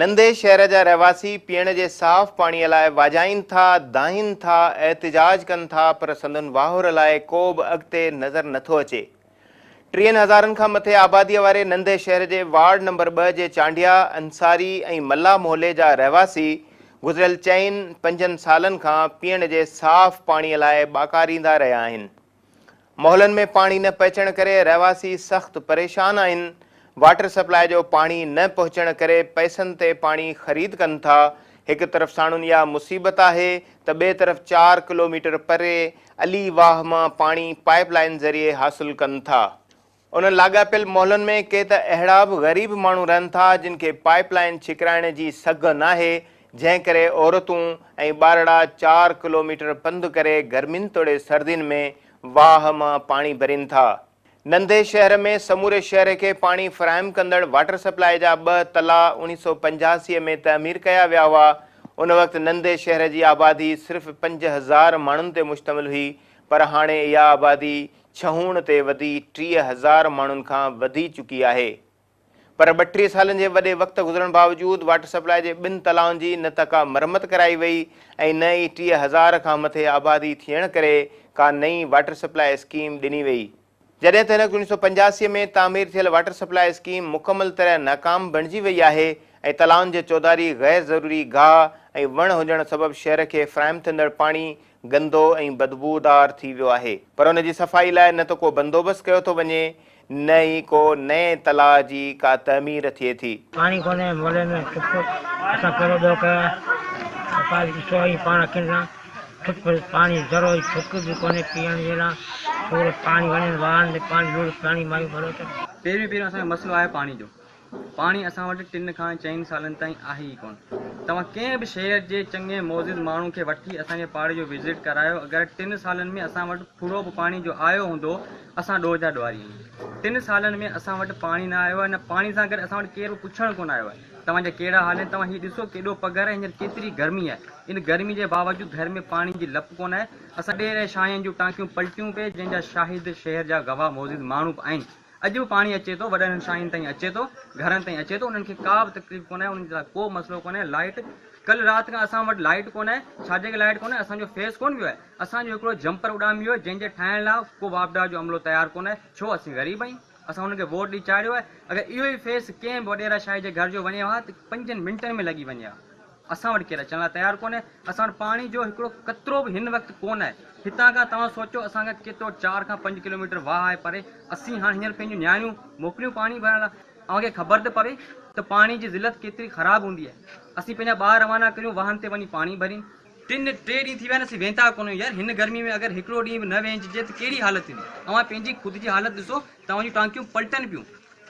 ننڍي شهر جا رهواسي پيئڻ جي صاف پاڻيء لاء واجهائين ٿا، دانهين ٿا، احتجاج ڪن ٿا پر سندن واهر لاء ڪو به اڳتي نظر نٿو اچي. 30 هزارن کان مٿي آباديء واري ننڍي شهر جي وارڊ نمبر 2 جي چانڊيا، انصاري ۽ ملا محلي جا رهواسي گذريل چئن پنجن سالن کان پيئڻ جي صاف پاڻيء لاء ٻاڪاريندا رهيا آهن. محلن ۾ پاڻي نه پهچڻ ڪري رهواسي سخت پريشان آهن، واٽر سپلاء جو پاڻي نه پهچڻ ڪري پئسن تي پاڻي خريد ڪن ٿا، هڪ طرف ساڻن اها مصيبت آهي ته ٻئي طرف 4 ڪلوميٽر پري علي واهه مان پاڻي پائپ لائين ذريعي حاصل ڪن ٿا. انهن لاڳاپيل محلن ۾ ڪي ته اهڙا به غريب ماڻهو رهن ٿا جن کي پائپ لائين ڇڪرائڻ جي سگهه ناهي، جنهن ڪري عورتون ۽ ٻارڙا 4 ڪلوميٽر پنڌ ڪري گرمين توڙي سردين ۾ واهه مان پاڻي ڀرين ٿا. ننڍي شهر ۾ سموري شهر کي پاڻي فراهم ڪندڙ واٽر سپلاء جا 2 تلاء 1985 ۾ تعمير ڪيا ويا هئا، ان وقت ننڍي شهر جي آبادي صرف 5000 ماڻهن تي مشتمل هئي پر هاڻي اها آبادي ڇهوڻ تي وڌي 30,000 ماڻهن کان وڌي چڪي آهي پر 32 سالن جي وڏي وقت گذرڻ باوجود واٽر سپلاء جي ٻن تلائن جي نه ته ڪا مرمت ڪرائي وئي ۽ نه ئي 30,000 کان مٿي آبادي ٿيڻ ڪري ڪا نئين واٽر سپلاء اسڪيم ڏني وئي. جڏهن ته هن وقت 1985 ۾ تعمير ٿيل واٽر سپلاء اسڪيم مڪمل طرح ناڪام بڻجي وئي آهي ۽ تلائن جي چوڌاري غير ضروري گاهه ۽ وڻ هجڻ سبب شهر کي فراهم ٿيندڙ پاڻي گندو ۽ بدبودار ٿي ويو آهي پر ان جي صفائي لاء نه ته ڪو بندوبست ڪيو ٿو وڃي نه ئي ڪو نئين تلاء جي ڪا تعمير ٿئي ٿي. پاڻي ڪونهي محلي ۾ ٺپ اسان پهريون ڏوهه ڪيو آهي ته ڏسو ۽ پاڻ اکين سان ٺپ پاڻي ذرو ئي ٿڪ به ڪونهي پيئڻ جي لاء ٿورو پاڻي وڃن واهن ۾ پاڻي لوڙهه پاڻي مايون ڀرو اچن. پهريون پهريون اسان کي مسئلو آهي پاڻي جو. پاڻي اسان وٽ 3 کان 4 سالن تائين آهي ئي ڪونه. توهان ڪنهن به شهر جي چڱي معزز ماڻهو کي وٺي اسان جي پاڙي جو وزٽ ڪرايو اگر 3 سالن ۾ اسان وٽ ڦڙو به پاڻي جو آيو هوندو اسان ڏوهه جا ڏوهاري آهيون. 3 سالن ۾ اسان وٽ پاڻي نه آيو آهي نه پاڻي سان گڏ اسان وٽ ڪير به پڇڻ ڪونه آيو آهي توهان جا ڪهڙا حال آهن توهان هي ڏسو ڪيڏو پگهر آهي هينئر ڪيتري گرمي آهي ان گرمي جي باوجود گهر ۾ پاڻي جي لپ ڪونه آهي اسان ڏير ۽ شاهين جون ٽانڪيون پلٽيون پئي جنهن جا شاهد شهر جا گواهه معزز ماڻهو به آهن. اڄ به پاڻي اچي ٿو وڏن شاهين تائين اچي ٿو گهرن تائين اچي ٿو انهن کي ڪا به تڪليف ڪونهي انهن جي لاء ڪو مسئلو ڪونهي لائيٽ ڪل رات کان اسان وٽ لائيٽ ڪونهي ڇا جي ڪري لائيٽ ڪونهي اسان جو فيس ڪونه ويو آهي اسان جو هڪڙو جمپر اڏامي ويو جنهن جي ٺاهڻ لاء ڪو واپڊا جو عملو تيار ڪونهي ڇو اسين غريب آهيون اسان انهن کي ووٽ ڏئي چاڙهيو آهي اگر اهو ئي فيس ڪنهن به وڏيرا شاهي جي گهر جو وڃي ها ته 5 منٽن ۾ لڳي وڃي ها. اسان وٽ ڪير اچڻ لاء تيار ڪونهي، اسان وٽ پاڻي جو هڪڙو قطرو به هن وقت ڪونه آهي، هتان کان توهان سوچو اسان کان ڪيترو 4 کان 5 ڪلوميٽر واهه آهي پري، اسين هاڻ هينئر پنهنجون نياڻيون موڪليون پاڻي ڀرڻ لاء، اوهان کي خبر ته پوي ته پاڻي جي ذلت ڪيتري خراب هوندي آهي، اسين پنهنجا ٻار روانا ڪريون واهن تي وڃي پاڻي ڀرين. 3 ٽي ڏينهن ٿي ويا آهن اسين وينتا ڪونه آهيون، يار هن گرمي ۾ اگر هڪڙو ڏينهن به نه وهنججي ته ڪهڙي حالت ٿيندي، اوهان پنهنجي خود جي حالت ڏسو، توهان جون ٽانڪيون پلٽن پيون،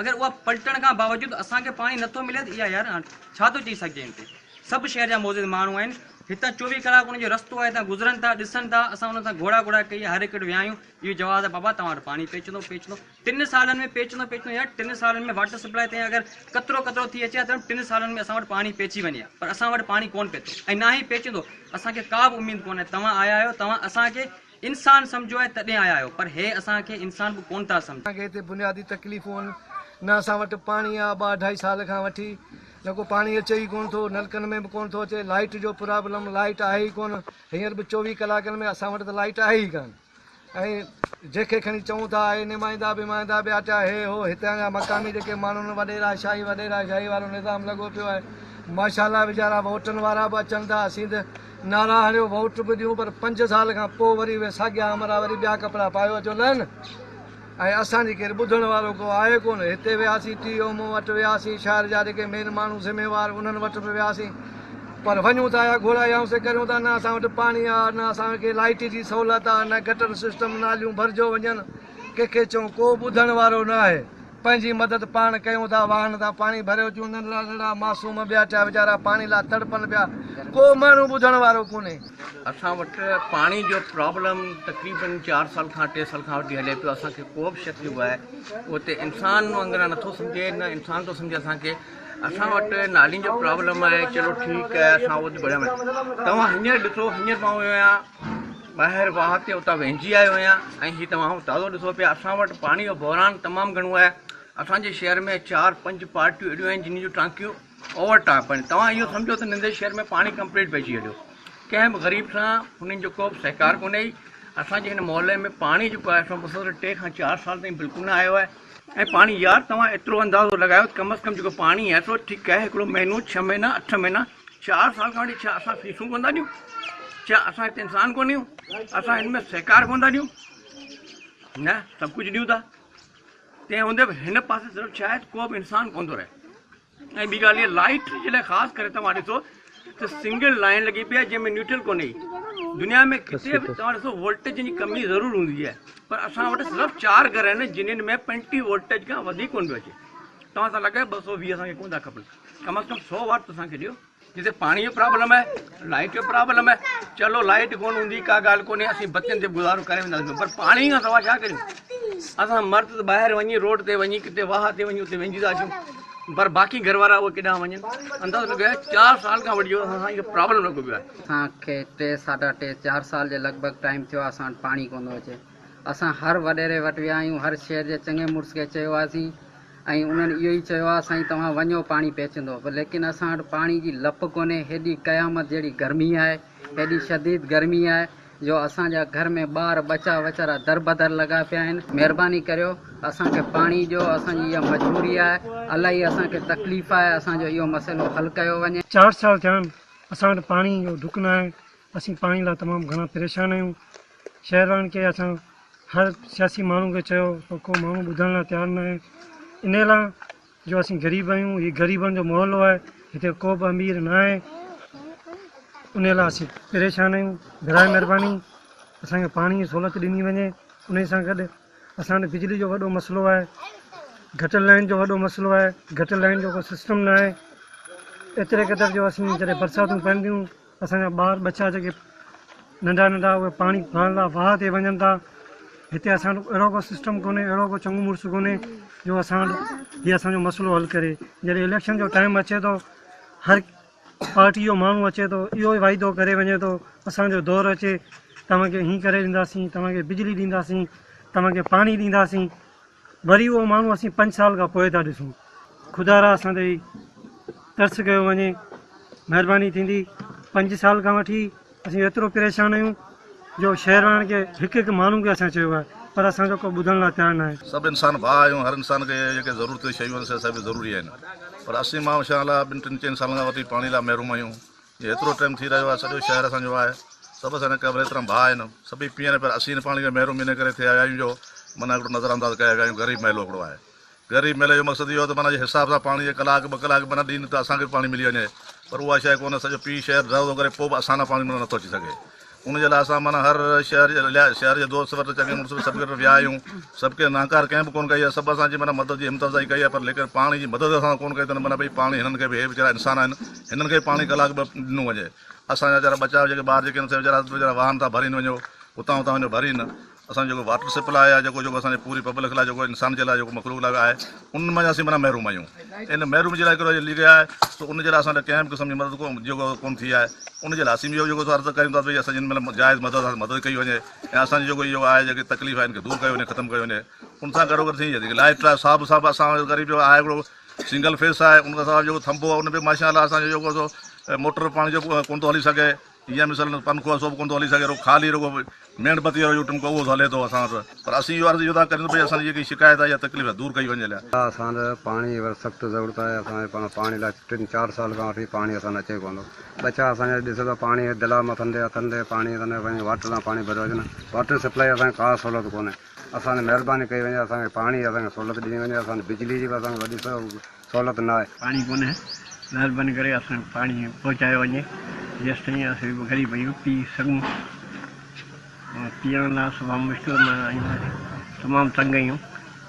اگر اها پلٽڻ کان باوجود اسان کي پاڻي نٿو ملي ته اها يار هاڻ ڇا ٿو چئي سگهجي ان تي. سڀ شهر جا معزز ماڻهو آهن هتان 24 ڪلاڪ انهن جو رستو آهي هتان گذرن ٿا ڏسن ٿا اسان انهن سان گهوڙا گهوڙا ڪئي هر هڪ وٽ ويا آهيون اهو جواز آهي بابا توهان وٽ پاڻي پهچندو پهچندو 3 سالن ۾ پهچندو پهچندو يار 3 سالن ۾ واٽر سپلاء تائين اگر قطرو قطرو ٿي اچي ها ته 3 سالن ۾ اسان وٽ پاڻي پهچي وڃي ها پر اسان وٽ پاڻي ڪونه پهتو ۽ نه ئي پهچندو اسان کي ڪا به اميد ڪونهي توهان آيا آهيو توهان اسان کي انسان سمجهيو آهي تڏهن آيا آهيو پر هي اسان کي انسان به ڪونه ٿا سمجهن. اسان کي هتي بنيادي تڪليفون آهن نه اسان وٽ پاڻي آهي ٻه اڍائي سال کان وٺي نه ڪو پاڻي اچي ئي ڪونه ٿو نلڪن ۾ به ڪونه ٿو اچي لائيٽ جو پرابلم لائيٽ آهي ئي ڪونه هينئر به 24 ڪلاڪن ۾ اسان وٽ ته لائيٽ آهي ئي ڪانه ۽ جنهن کي کڻي چئون ٿا اهي نمائندا بمائندا به اچا هي هو هتان جا مقامي جيڪي ماڻهو آهن وڏيرا شاهي وڏيرا شاهي وارو نظام لڳو پيو آهي ماشاءالله ويچارا ووٽن وارا به اچن ٿا اسين ته نعرا هڻيو ووٽ به ڏيون پر 5 سال کان پوء وري اهي ساڳيا همراهه وري ٻيا ڪپڙا پايو اچو لهن ۽ اسان جي ڪير ٻڌڻ وارو ڪو آهي ڪونه هتي وياسين ٽي او مون وٽ وياسين شهر جا جيڪي مين ماڻهو ذميوار انهن وٽ به وياسين پر وڃون ٿا يا گهوڙا يا سي ڪريون ٿا نه اسان وٽ پاڻي آ نه اسان کي لائيٽ جي سهولت آ نه گٽر سسٽم ناليون ڀرجيو وڃن ڪنهن کي چئون ڪو ٻڌڻ وارو نه آهي. پنهنجي مدد پاڻ ڪيون ٿا، واهن تان پاڻي ڀريو اچون، ننڍڙا ننڍڙا معصوم ٻيا ٽيا ويچارا پاڻي لاء تڙپن پيا، ڪو ماڻهو ٻڌڻ وارو ڪونهي. اسان وٽ پاڻي جو پرابلم تقريبن 4 سال کان 3 سال کان وٺي هلي پيو، اسان کي ڪو به شخص جيڪو آهي اهو اتي انسان وانگر نٿو سمجهي نه انسان ٿو سمجهي اسان کي، اسان وٽ نالين جو پرابلم آهي، چلو ٺيڪ آهي اسان اهو ته بڙهيا توهان هينئر ڏسو هينئر مان ويو آهيان ٻاهر واهه تي اتان وهنجي آيو آهيان ۽ هي توهان تازو ڏسو پيا اسان وٽ پاڻي جو بحران تمام گهڻو آهي اسان جي شهر ۾ 4 5 پارٽيون اهڙيون آهن جن جون ٽانڪيون اوور ٽاپ پاڻي. توهان اهو سمجهو ته نندي شهر ۾ پاڻي ڪمپليٽ پئجي هليو. ڪنهن به غريب سان هنن جو ڪو به سهڪار ڪونهي. اسان جي هن محلي ۾ پاڻي جيڪو آهي سو مسلسل ٽي کان چار سال تائين بلڪل نه آيو آهي. ۽ پاڻي يار توهان ايترو اندازو لڳايو ته ڪم از ڪم جيڪو پاڻي آهي سو ٺيڪ آهي هڪڙو مهينو ڇهه مهينا اٺ مهينا چار سال کان وٺي ڇا اسان فيسون ڪونه ٿا ڏيون؟ ڇا اسان هتي انسان ڪونه آهيون؟ اسان هن ۾ سهڪار ڪونه ٿا ڏيون؟ نه سڀ ڪجهه ڏيون ٿا. تنهن هوندي به هن پاسي صرف ڇا آهي ته ڪو به انسان ڪونه ٿو رهي. ۽ ٻي ڳالهه اها لائيٽ جي لاء خاص ڪري توهان ڏسو ته سنگل لائين لڳي پئي آهي جنهن ۾ نيوٽرل ڪونهي. دنيا ۾ ڪٿي به توهان ڏسو وولٽيج جي ڪمي ضرور هوندي آهي پر اسان وٽ صرف چار گهر آهن جنھن ۾ 25 وولٽيج کان وڌيڪ ڪونه پيو اچي. توهان سان لڳائي 220 اسان کي ڪونه ٿا کپن ڪم از ڪم 100 واٽ ته اسان کي ڏيو. جتي پاڻي جو پرابلم آهي لائيٽ جو پرابلم آهي چلو لائيٽ ڪونه هوندي ڪا ڳالهه ڪونهي اسين بتين تي به گذارو ڪري وينداسين پر پاڻي کان سوا ڇا ڪريون اسان مرد ته ٻاهر وڃي روڊ تي وڃي ڪٿي واهه تي وڃي اتي وينجي ٿا اچون پر باقي گهر وارا اهي ڪيڏانهن وڃن اندازو لڳايو چار سال کان وٺي اسان سان اهو پرابلم لڳو پيو آهي. اسان کي ٽي ساڍا ٽي چار سال جي لڳ ڀڳ ٽائيم ٿيو آهي اسان وٽ پاڻي ڪونه ٿو اچي اسان هر وڏيري وٽ ويا آهيون هر شهر جي چڱي مڙس کي چيو آهيسين ۽ انهن اهو ئي چيو آهي سائين توهان وڃو پاڻي پهچندو پر ليڪن اسان وٽ پاڻي جي لپ ڪونهي هيڏي قيامت جهڙي گرمي آهي هيڏي شديد گرمي آهي جو اسان جا گهر ۾ ٻار ٻچا ويچارا دربدر لڳا پيا آهن مهرباني ڪريو اسان کي پاڻي ڏيو اسان جي اها مجبوري آهي الائي اسان کي تڪليف آهي اسان جو اهو مسئلو حل ڪيو وڃي. چار سال ٿيا آهن اسان وٽ پاڻي جو ڍڪ نه آهي اسين پاڻي لاء تمام گهڻا پريشان آهيون شهر وارن کي اسان هر سياسي ماڻهو کي چيو پر ڪو ماڻهو ٻڌڻ لاء تيار نه آهي انهي لاء جو اسين غريب آهيون هي غريبن جو محلو آهي هتي ڪو به امير نه آهي انهي لاء اسين پريشان آهيون براء مهرباني اسان کي پاڻي جي سهولت ڏني وڃي انهي سان گڏ اسان وٽ بجلي جو وڏو مسئلو آهي گٽر لائين جو وڏو مسئلو آهي گٽر لائين جو ڪو سسٽم نه آهي ايتري قدر جو اسين جڏهن برساتون پون ٿيون اسان جا ٻار ٻچا جيڪي ننڍا ننڍا اهي پاڻي ڀرڻ لاء واهه تي وڃن ٿا هتي اسان وٽ اهڙو ڪو سسٽم ڪونهي اهڙو ڪو چڱو مڙس ڪونهي جو اسان وٽ هي اسان جو مسئلو حل ڪري جڏهن اليڪشن جو ٽائيم اچي ٿو هر پارٽي جو ماڻهو اچي ٿو اهو ئي واعدو ڪري وڃي ٿو اسان جو دور اچي توهان کي هين ڪري ڏينداسين توهان کي بجلي ڏينداسين توهان کي پاڻي ڏينداسين وري اهو ماڻهو اسين پنج سال کان پوء ٿا ڏسون. خدارا اسان تي ترس ڪيو وڃي مهرباني ٿيندي. پنج سال کان وٺي اسين ايترو پريشان آهيون جو شهر وارن کي هڪ هڪ ماڻهو کي اسان چيو آهي پر اسان جو ڪو ٻڌڻ لاء تيار ناهي. سڀ انسان ڀاء آهيون هر انسان کي جيڪي ضرورت جون شيون آهن سي سڀ ضروري آهن پر اسين مان شاء الله ٻن ٽن چئن سالن کان وٺي پاڻي لاء محروم آهيون جي ايترو ٽائيم ٿي رهيو آهي سڄو شهر اسان جو آهي سڀ اسان جا قبر ايترا ڀاء آهن سڀئي پيئن پر اسين هن پاڻي کان محروم ان ڪري ٿيا آهيون جو معنيٰ هڪڙو نظر انداز ڪيا ويا آهيون غريب محلو هڪڙو آهي غريب محلي جو مقصد اهو آهي ته معنيٰ جي حساب سان پاڻي جي ڪلاڪ ٻه ڪلاڪ معنيٰ ڏين ته اسان کي به پاڻي ملي وڃي پر اها شيء ڪونه سڄو پي شهر ڍؤ ٿو ڪري پوء به اسان ڏانهن پاڻي معنيٰ نٿو اچي سگهي ان جي لاء اسان معنيٰ هر شهر جي شهر جي دوست وٽ چڱي مڙس وٽ سڀ وٽ ويا آهيون سڀ ڪنهن ناڪار ڪنهن به ڪونه ڪئي آهي سڀ اسان جي معنيٰ مدد جي همت افزائي ڪئي آهي پر ليڪن پاڻي جي مدد اسان سان ڪونه ڪئي اٿن معنيٰ ڀئي پاڻي هنن کي به هي ويچارا انسان آهن هنن کي به پاڻي ڪلاڪ ٻه ڏنو وڃي اسان جا ويچارا ٻچا جيڪي ٻار جيڪي آهن سي ويچارا ويچارا واهن تان ڀرين وڃو اتان اتان وڃو ڀرين اسان جو جيڪو واٽر سپلاء آهي جيڪو جيڪو اسان جي پوري پبلڪ لاء جيڪو انسان جي لاء جيڪو مخلوق لاء آهي ان منجهه اسين معنيٰ محروم آهيون ان محروم جي لاء هڪڙو ليگ آهي سو ان جي لاء اسان لاء ڪنهن به قسم جي مدد ڪو جيڪو ڪونه ٿي آهي ان جي لاء اسين به اهو جيڪو سو عرض ڪريون ٿا ته ڀئي اسان جي مطلب جائز مدد مدد ڪئي وڃي ۽ اسان جي جيڪو اهو آهي جيڪي تڪليف آهي ان کي دور ڪيو وڃي ختم ڪيو وڃي ان سان گڏو گڏ سائين جيڪي لائٽ آهي سا به سا به اسان غريب جو آهي هڪڙو سنگل فيس آهي ان کان سواء جيڪو ٿنڀو آهي ان به ماشاء الله اسان جو جيڪو سو موٽر پاڻي جو ڪونه ٿو هلي سگهي يا مثلا پنکو آهي سو به ڪونه ٿو هلي سگهي رڳو خالي رڳو ميڻ بتي وارو جو ٽمڪو اهو هلي ٿو اسان وٽ پر اسين اهو عرض اهو ٿا ڪريون ته ڀئي اسان جي جيڪي شڪايت آهي يا تڪليف آهي دور ڪئي وڃي لاء. اسان ته پاڻي جي وري سخت ضرورت آهي اسان کي پاڻ پاڻي لاء ٽن چار سال کان وٺي پاڻي اسان وٽ اچي ڪونه ٿو ٻچا اسان جا ڏسو ته پاڻي دلا مٿن تي هٿن تي پاڻي اسان وڃي واٽر تان پاڻي ڀريو اچن واٽر سپلائي اسان کي ڪا سهولت ڪونهي اسان تي مهرباني ڪئي وڃي اسان کي پاڻي جي اسان کي سهولت ڏني وڃي اسان وٽ بجلي جي به اسان کي وڏي سهولت نه آهي. پاڻي ڪونهي مهرباني ڪري اسان کي پاڻي پهچايو وڃي جيستائين اسين به غريب آهيون پي سگهون پيئڻ لاء تمام مشڪل ۾ آهيون تمام تنگ آهيون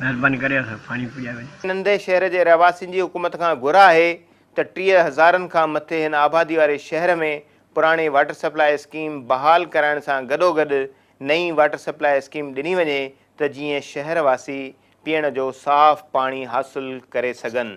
مهرباني ڪري اسان کي پاڻي پڄايو وڃي. ننڍي شهر جي رهواسين جي حڪومت کان گهر آهي ته 30 هزارن کان مٿي هن آبادي واري شهر ۾ پراڻي واٽر سپلاء اسڪيم بحال ڪرائڻ سان گڏوگڏ نئين واٽر سپلاء اسڪيم ڏني وڃي ته جيئن شهر واسي پيئڻ جو صاف پاڻي حاصل ڪري سگهن.